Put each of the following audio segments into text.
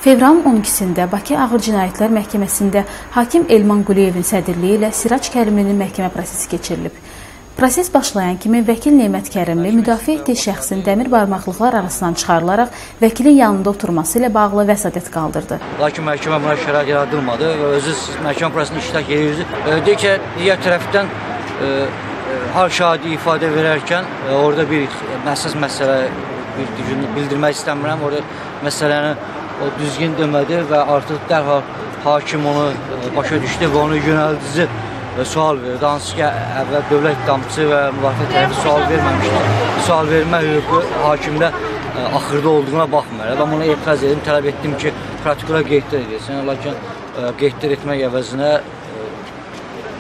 Fevralın 12-sində Bakı Ağır Cinayətlər Məhkəməsində hakim Elman Quliyevin sədrliyi ilə Sirac Kərimlinin məhkəmə prosesi keçirilib. Proses başlayan kimi vəkil Nemət Kərimli müdafiə etdiyi şəxsin dəmir barmaqlıqlar arasından çıxarılaraq vəkilin yanında oturması ilə bağlı vəsatət qaldırdı. Lakin məhkəmə buna şərait yaradılmadı və özü məhkəmə prosesində iştirak edir. Deyir ki, digər tərəfdən hal şahidi ifadə verərkən orada bir əsas məsələ bildirmək istəmirəm. Orada məsələni o düzgün demədi və artıq dərhal hakim onu başa düşdü və onu yönəldici sual verdi. Hansı ki, əvvəl dövlət ittihamçısı və müdafiə tərəfi sual verməmişdi. Sual vermə hüququ hakimdə axırda olduğuna baxmayaraq. Mən buna etiraz etdim, tələb etdim ki, protokola qeydlər edilsin. Lakin qeydlər etmək əvəzinə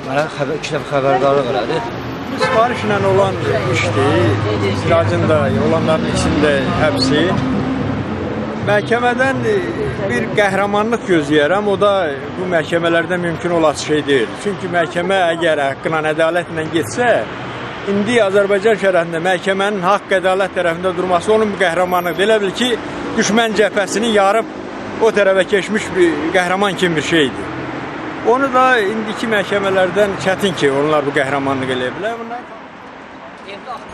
mənə iki dəfə xəbərdarlıq elədi. Sifarişlə olan işdir, Siracın da, olanların ikisinin də həbsi. Məhkəmədən bir qəhrəmanlıq gözləyərəm, o da bu məhkəmələrdə mümkün olası şey deyil. Çünki məhkəmə əgər haqqla, ədalətlə getsə, indi Azərbaycan şəraitində məhkəmənin haqq, ədalət tərəfində durması onun qəhrəmanlıqdır. Elə bil ki, düşmən cəbhəsini yarıb o tərəfə keçmiş bir qəhrəman kimi bir şeydir. Onu da indiki məhkəmələrdən çətin ki, onlar bu qəhrəmanlıq eləyə bilər.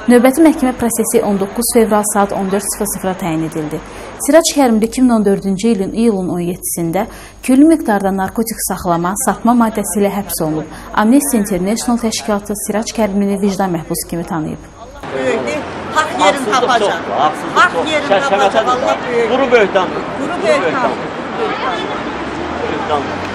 Növbəti məhkəmə prosesi 19 fevral saat 14:00-a təyin edildi. Sirac Kərimli 2014-cü ilin iyulun 17-sində külli miqdarda narkotik saxlama, satma maddəsi ilə həbs olunub. Amnesty International təşkilatı Sirac Kərimlini vicdan məhbusu kimi tanıyıb. Böyükdür, haqq yerini tapacaq. Haqq yerini tapacaq, Allah böyükdür. Quru böhtandır. Quru böhtandır. Quru böhtandır.